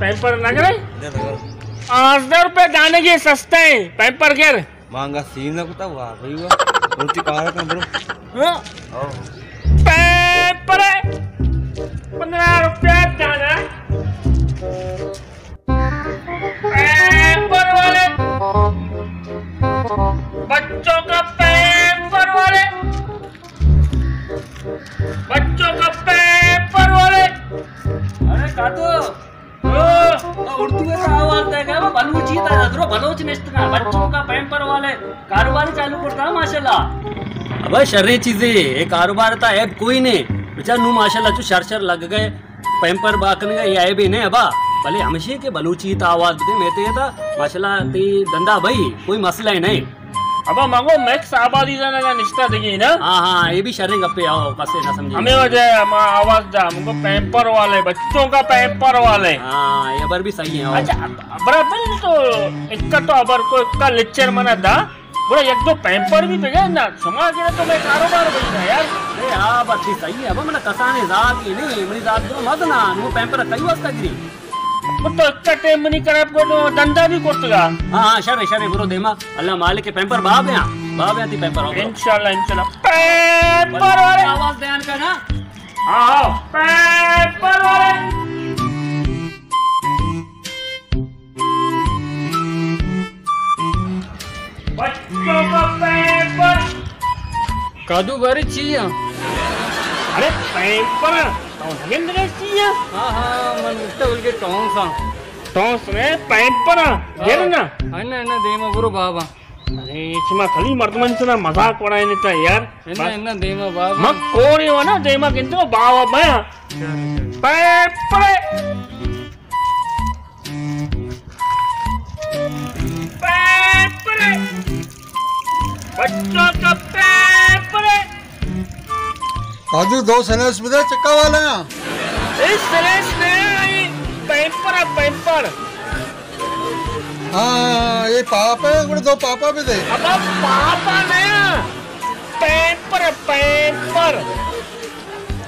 پیمپر نہ گرے؟ نہ، نہ۔ پانزدہ روپے دانگے سستا ہے، پیمپر گر۔ مانگا سیر نہ کتا، واہ بھائی واہ۔ روٹی پارا کن برو۔ ہاں۔ او۔ پیمپر ہے۔ پندرہ روپے دانا۔ پیمپر والے، بچوں کا پیمپر والے، بچوں کا پیمپر والے۔ ارے کاتو، او، اردو ءَ آواز دے گا، بلوچی تا درو بلوچ نشتگا، بچوں کا پیمپر والے کاروبار چالو کرتا ماشاءاللہ۔ ابا شریں چیزے، اے کاروبار تا عیب کوئی نہیں۔ بچار نو ماشاءاللہ چو شر شر لگ گئے۔ پیمپر بہا کنگ ءَ اے عیبے نہ ابا، بلے ہمشی کہ بلوچی تا آواز بدے، مئے تہ ءَ تا ماشاءاللہ تئی دندا بھئی کوئی مسئلہ ہی نہیں۔ ابا مگو مکس آبادی زنگا نشتہ دگی نا۔ ہاں ہاں، اے بھی شریں گپے، آؤ کسے نہ سمجھے۔ ہمیں وجہ ہے، ہم آواز دا، مگو پیمپر والے، بچوں کا پیمپر والے۔ ہاں، اے ابر بھی صحیح ہے، آؤ۔ اچھا، اب-، ابرا بل تو اکا تو ابر کو اکا لیکچر منا دا۔ گڑا یک دو پیمپر بھی بگر نا، شما گرے تو مئے کاروبار بئی نا یار۔ اے ہاں، بس صحیح ہے، ابا منا کسانے زاگ ہی نہیں، منی زاگ تو مد نا، نو پیمپر کئی واسطہ گری۔ تو اکا ٹائم منی کرا کو دندا بھی کرتگا۔ ہاں ہاں، شر شر، برو دیما، اللہ مالک ہے، پیمپر باب ہیں، باب ہیں تی پیمپر، آؤ برو۔ انشاءاللہ، انشاءاللہ۔ پیمپر والے۔ آواز دیان کا نا۔ ہاں ہاں، پیمپر والے۔ بچوں کا پیمپر۔ کادو بارے چی ہاں؟ ارے پیمپر، تو نگندگا چی ہاں؟ ہاں ہاں، من مشتہ بلکہ ٹونس ہاں۔ ٹونس نے پیمپر ہاں، گر نا۔ ہاں، نہ، نہ، دیما برو بابا۔ ارے، چما کلی مردمان سنا مذاق اڑائے تا یار۔ نہ، نہ، دیما بابا۔ من کوڑے وانا دیما گندو بابا میں۔ پیمپر۔ پیمپر۔ بچوں کا پیمپر۔ کادو دو سلیس بدے چکا والا۔ اے سلیس نہیں، پیمپر ہے، پیمپر۔ ہاں، اے پاپ ہے، گڑا دو پاپا بدے۔ ابا پاپا نہیں، پیمپر ہے، پیمپر۔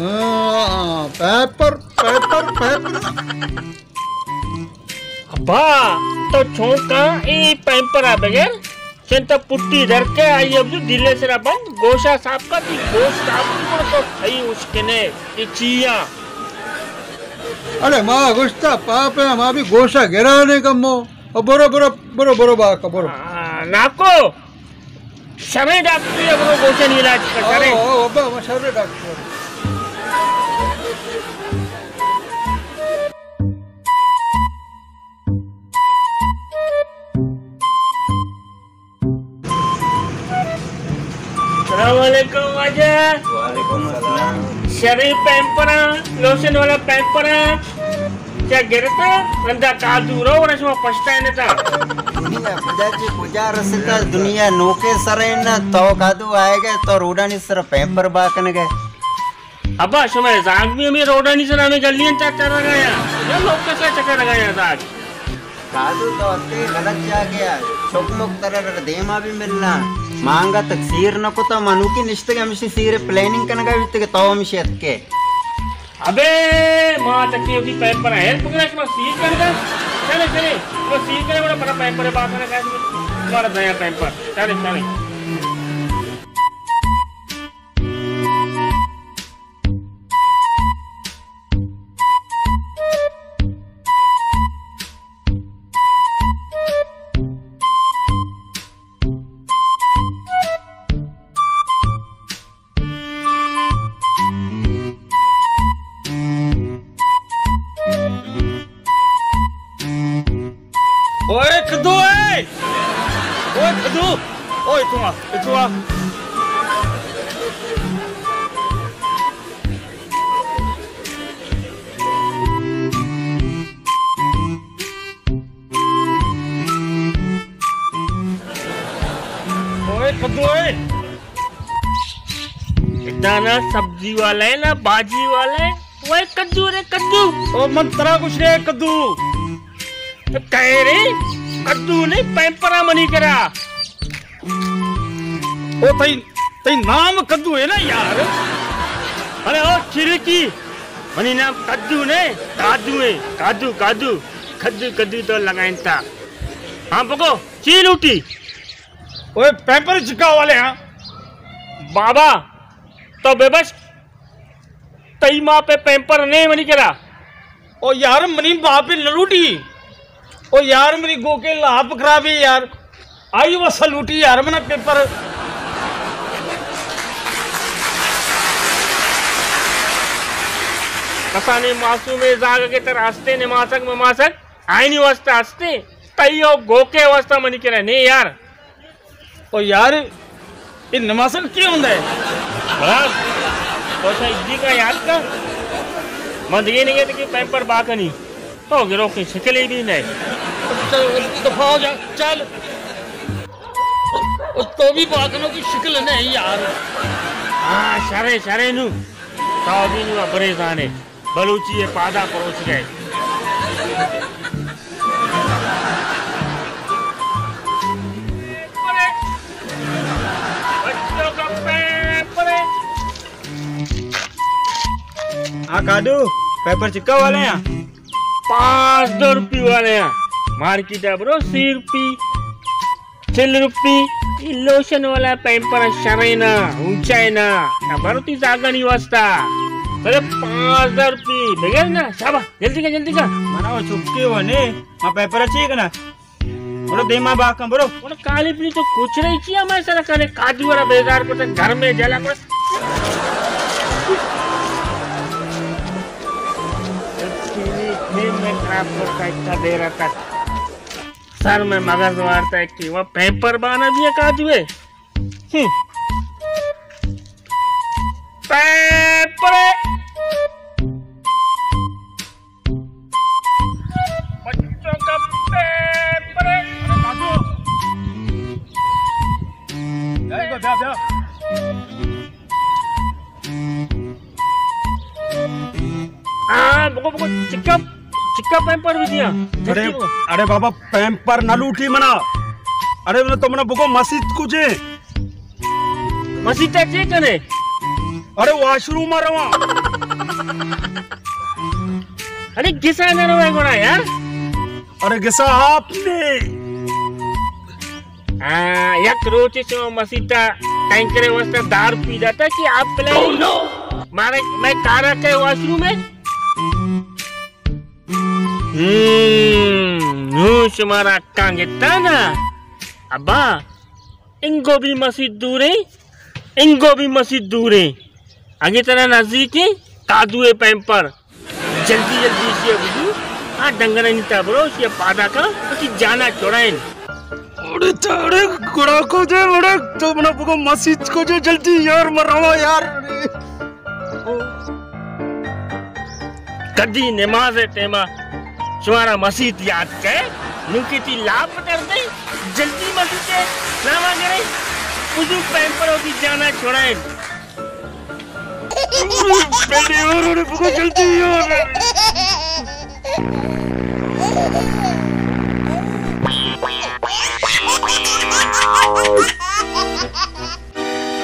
ہاں، پیمپر، پیمپر، پیمپر۔ ابا، تو چونکا اے پیمپرا بگر، چنتا پٹی در کے آئی ابزو دلے سرا بند، گوشا صاف کا تی گوش صاف کو تو کھئی اشکنے، اے چیاں۔ ارے ما گوشتا پاپ ہے، ما بھی گوشا گرانے کمو۔ او برو، برو، برو، برو باکا، برو۔ آ، ناکو۔ شریں ڈاکٹرے ءَ برو گوشانی علاج کن، شریں۔ او، او، ابا، ما شریں ڈاکٹر۔ السلام علیکم واجہ۔ وعلیکم السلام۔ شریں پیمپراں، لوشن والا پیمپراں۔ چہ گرتا، رندا کادو رو، ورا شما پشتائینتا۔ دنیا کجا چہ کجا رستا، دنیا نوکے سرین، تو کادو آئے گئے، تو روڈانی سر پیمپر با کنگے۔ ابا، شما زانگ بھی ہمیں روڈانی سر ہمیں گلیاں چا چر رگایا۔ یا لوگ کسا چکر رگایا زاگ۔ کادو تو اتے غلط جاگہ آ۔ چک مک ترا دیما بھی ملنا۔ مانگا تک سیر نہ کتا، منوکی نشتگ ہمشی سیر پلاننگ کنگا بیتگ تو ہمشی اتکے۔ ابے، ما تکی وتی پیمپر ہیلپ کرا، شما سیر کن دا۔ چلے، چلے، شما سیر کرے، بڑا، بڑا پیمپر بات کرے، شما دیا پیمپر۔ چلے، چلے۔ اوئے کدو اے! اوئے کدو! اوئے اتو آ، اتو آ۔ اوئے کدو اے! ادا نا سبزی والا ہے نا باجی والا ہے۔ اوئے کدو رے کدو۔ او من ترا گوش رے کدو۔ کہے رے کدو نہیں پیمپرا منی کرا۔ او تئی، تئی نام کدو ہے نا یار؟ ارے او چرکی، منی نام کدو نے، کادو ہے، کادو، کادو۔ کدی کدی تو لگائینتا۔ ہاں بگو، چی لوٹی؟ اوئے پیمپر چکا والے ہاں۔ بابا، تو بے بس، تئی ماں پہ پیمپر نے منی کرا۔ او یار، منی ماں پہ نہ لوٹی۔ او یار، منی گوکے لاپ خرابی یار۔ آئی واسطہ لوٹی یار منا پیمپر۔ کسانیں معصومیں زاگ کہ ترا ہستیں نماسگ مماسگ، آئینی واسطہ ہستیں، تئی او گوکے واسطہ منی کرا نے یار۔ او یار، اے نماسگ کئے ہوندا ہے؟ بس، تو شا ادی کا یاد کر۔ من دگے نگے تکی پیمپر باکنی۔ تو گروکی شکل ہی بھی نہیں۔ چل، دفعہ ہو جا، چل۔ تو بھی باکنو کی شکل نہیں یار۔ ہاں، شرے، شرے نو۔ تو بھی نو بریزانے۔ بلوچی ءِ پادا پروش گئے۔ ہاں کادو، پیمپر چکا والے ہیں؟ پانچ دو روپی والے ہیں۔ مارکیٹ ءَ برو، سی روپی۔ چل روپی، اے لوشن والا پیمپر شریں نا، اونچا ہے نا، خبر ہوتی زاگانی واسطہ۔ ارے پانزدہ روپی، بگر نا، شابا، جلدی کا، جلدی کا۔ منا وہ چپکے وہ نے، ما پیمپر چی کنا۔ برو دیما باکن، برو۔ اور کالی پلی تو کچھ نہیں کیا، میں سر کنے کاجو والا بیزار کو گھر میں جلا کو۔ میں خراب کرتا اتنا دیر تک۔ سر میں مغز وارتا ہے کہ وہ پیمپر بانا بھی ہے کاجو ہے۔ ہم۔ پیمپر۔ بچوں کا پیمپر۔ ارے کاجو۔ جائے گا، جا، جا۔ ہاں، بگو، بگو، چکا، چکا پیمپر بھی دیا۔ ارے، ارے بابا، پیمپر نہ لوٹی منا۔ ارے، تو منا بگو مسیت کجے؟ مسیت چے کنے؟ ارے، واش روم رواں۔ ارے، گسا نہ روے گڑا یار۔ ارے، گسا آپ نے۔ ہاں، یک روچے چو مسیتا ٹینکرے واسطہ دار پی داتا کہ آپ پلے۔ Oh, no! مارے، میں کارا کے واش روم ہے۔ ہم، نو شمارا کانگتا نا۔ ابا، انگو بھی مسیت دوریں، انگو بھی مسیت دوریں۔ اگے ترا نزدیکیں کادوئے پیمپر۔ جلدی جلدی ایشی ءَ بجو۔ آ ڈنگرانی تہا برو، ایشی ءَ پادا کن، وتی جانا چھڑائین۔ اڑے تڑے گڑا کجے، اڑے تو منا بگو مسیت کجے، جلدی یار، من رواں یار۔ کدی نماز ٹیما شمارا مسیت یاد کئے، نوکی تی لاپ کر دے، جلدی مسیت ناما کرے، بجو پیمپر وتی جانا چھڑائین۔ جلدی یار، ارے بگو جلدی یار۔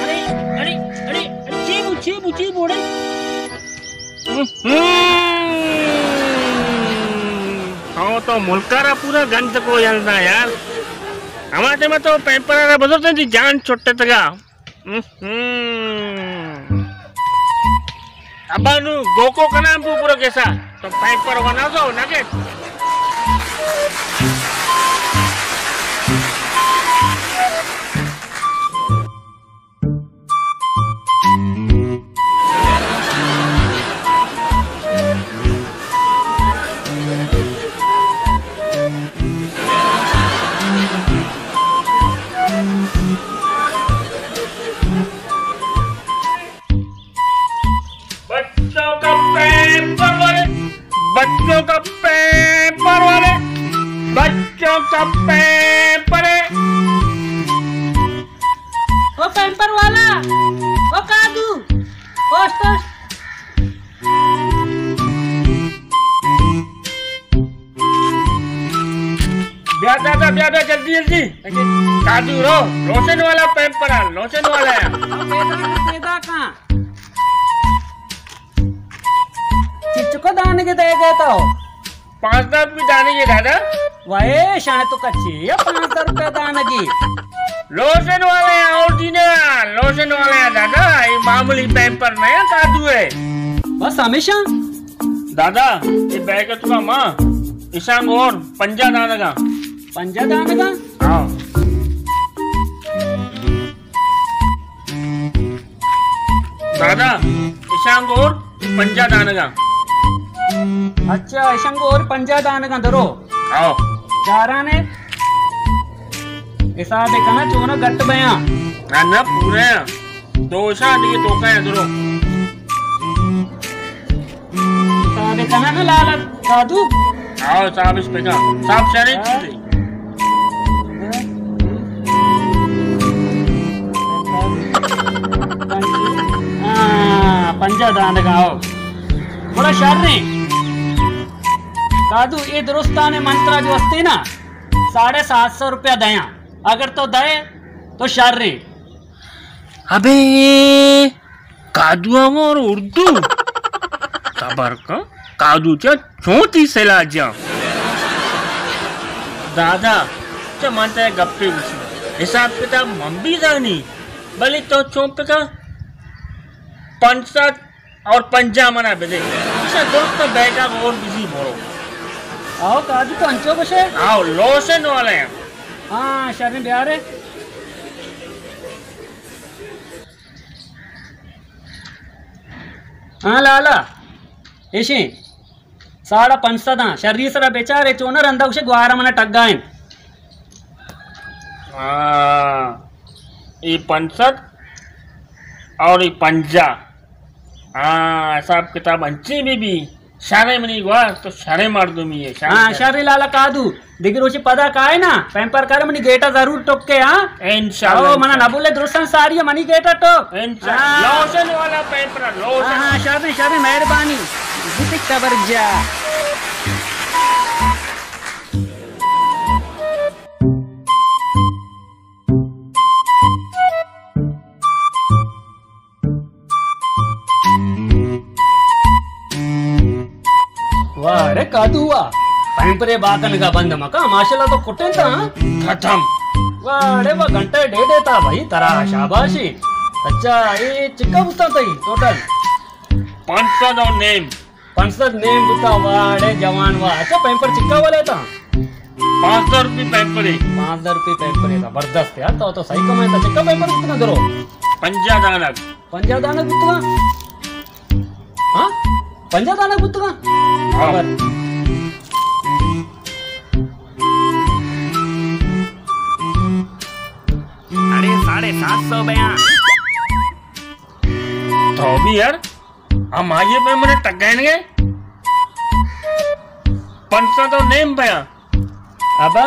ارے، ارے، ارے، ارے، چی بو، چی بو، چی بو، ارے؟ ہم۔ تو، تو ملکا را پورا گند کو جنتا یار۔ ہما ٹائم تو پیمپر را بزرتے تھی جان چھٹتگا۔ ہم۔ ابا نو گوکو کناں بو برو گسا۔ تو پیمپر ونا زو نگے۔ بچوں کا پیمپر والے، بچوں کا پیمپر والے، بچوں کا پیمپر ہے۔ او پیمپر والا، او کادو، اوشت، اوشت۔ بیا دادا، بیا، بیا، جلدی، جلدی۔ کادو رو، لوشن والا پیمپر ہے، لوشن والا ہے۔ پیدا کا، پیدا کا۔ چچکو دانگے دے گئے تو۔ پانزدہ روپی دانگے دادا۔ وائے شانے تو کچے یا پانزدہ روپے دانگے۔ لوشن والے ہیں اور دینے، لوشن والے ہیں دادا، یہ معمولی پیمپر نہیں ہے، کادو ہے۔ بس ہمیشہ؟ دادا، یہ بیگ تو کا ماں، اشانگ اور پنجا دانگا۔ پنجا دانگا؟ ہاں۔ دادا، اشانگ اور پنجا دانگا۔ اچھا، اشانگ اور پنجا دانگا درو۔ آؤ۔ چارانے حساب کنا چونا گٹ بیاں۔ نہ، نہ، پورے ہیں۔ دو اشاں دیگہ توکا ہیں درو۔ صاحب کنا نا لالا کادو۔ آؤ صاحب، اس پہ کا۔ صاحب شریں چیزیں۔ ہاں، پنجا دانگا آؤ۔ بڑا شریں۔ کادو، اے درستانے منترا جو ہستے نا، ساڑھے سات سو روپیہ دیاں۔ اگر تو دئے تو شریں۔ ابے، کادو اور اردو؟ صبر کن، کادو چا چونتی سلا جا۔ دادا، چا من ترا گپے گوشی۔ حساب کتاب من بھی زانی، بلے تو چون پکا پنچ سد اور پنجا منا بدے۔ اسا درست بیگا اور بزی برو۔ آؤ کادو تو انچو گوشے؟ آؤ، لوشن والے ہیں۔ ہاں، شریں بیارے۔ ہاں لالا، ایشیں ساڑھا پنچ سد آں، شری سرا بیچارے چونہ رندا گوشے گوارا منا ٹگا انت۔ ہاں، ای پنچ سد اور ای پنجا۔ ہاں، حساب کتاب انچیں بی بی۔ شریں منی گوار، تو شریں مردمی ہے، شریں۔ ہاں، شریں لالا کادو۔ دگہ روچے پدا کائے نا، پیمپر کر منی گیٹا ضرور ٹکے، ہاں؟ انشاءاللہ، او، منا انشاءاللہ۔ نہ بولے درستاں ساری منی گیٹا ٹک۔ انشاءاللہ۔ ہاں۔ لوشن والا پیمپر، لوشن۔ ہاں، ہاں، شریں، شریں، مہربانی۔ بوتک تبر جا۔ واہ، اڑے کادو واہ، پیمپرے باکنگا بند مکا، ماشاءاللہ تو کٹن تا، ہاں؟ ختم۔ واہ، اڑے واہ، گھنٹے ڈیڑھ دیتا بھائی، ترا شاباشی۔ اچھا، اے چکا بوتا تئی ٹوٹل؟ پانچ سد اور نیم۔ پانچ سد نیم بوتا، واہ، اڑے جوان واہ۔ اچھا، پیمپر چکا والے تا؟ پانچ سد روپی پیمپرے۔ پانچ سد روپی پیمپرے، زبردست یار، تو، تو صحیح کمائے تا۔ چکا پیمپر بوتا درو؟ پنجا دانگ۔ پنجاہ دانگ بوتگاں؟ ہاں؟ پنجاہ دانگ بوتگاں؟ ہاں۔ خبر۔ اڑے ساڑھے سات سو بیاں۔ تو بھی یار، ہم آئیے پہ منے ٹگائن گئے۔ پنچ سد و نیم بیاں۔ ابا،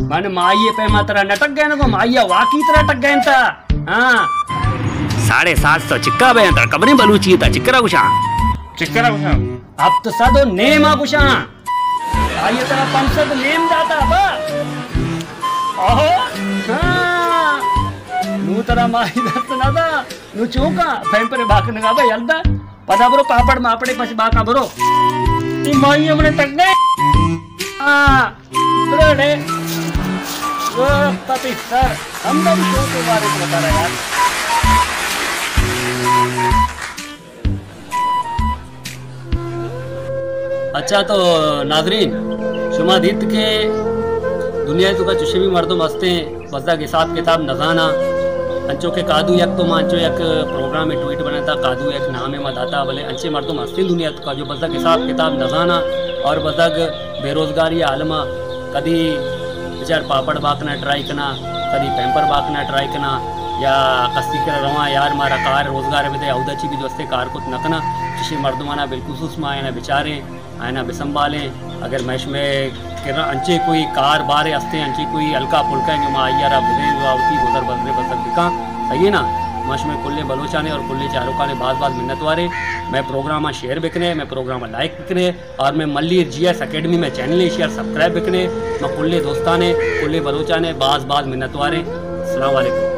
من مائی ء پیما ترا نہ ٹگینگو، مائی ء واقعی ترا ٹگینتا۔ ہاں۔ ساڑھے سات سو چکا بے انت، خبریں بلوچی تا چکرا گوشاں۔ چکرا گوشاں۔ ہفت سد و نیم ء گوشاں۔ آئی ء ترا پنچ سد نیم داتا ابا۔ اوہو۔ ہاں۔ نو ترا مائی دست نہ دا۔ نو چونکا پیمپرے باکنگا بے یلدا۔ پدا برو پاپڑ ماپڑے پچ باکا برو۔ ای مائی ہمنے ٹگے۔ ہاں۔ برو ڈے۔ او پپی سر، ہم دا بھی شوق کے بارے میں بتا رہا یار۔ اچھا تو ناظرین، شما دیت کہ دنیا ء توکا چوشیں بھی مردم ہستیں، بزگ حساب کتاب نزاناں۔ انچو کہ کادو یک تو ما انچو یک پروگرام ء ٹویٹ بناتا، کادو یک نام ء ما داتا، بلے انچیں مردم ہستیں دنیا ء توکا جو بزگ حساب کتاب نزاناں اور بزگ بے روزگاری ء عالم ء کدی بچار پاپڑ باکنا ٹرائی کنا، کدی پیمپر باکنا ٹرائی کنا، یا کسی کرا رواں یار مارا کار روزگار بدے، اودا چی بھی دوستے کار کت نہ کنا۔ چشیں مردمانا بالخصوص ما اینا بچاریں، آیانا بسنبھالیں۔ اگر مئے شمئے کرا انچیں کوئی کار بارے ہستیں، انچیں کوئی ہلکا پھلکا ہیں جو ما آئی ء را بدیں، جو آ وتی گزر بسر ء بسر بکاں، صحیح ہے نا؟ ما شمئے کلیں بلوچانے اور کلیں چاروکانے باز باز منت واریں۔ مئے پروگرام ء شیئر بکنے، مئے پروگرام ء لائک بکنے اور مئے ملیر جی ایس اکیڈمی مئے چینل ء شیئر سبسکرائب بکنے۔ ما کلیں دوستانے، کلیں بلوچانے باز باز منت واریں۔ السلام علیکم۔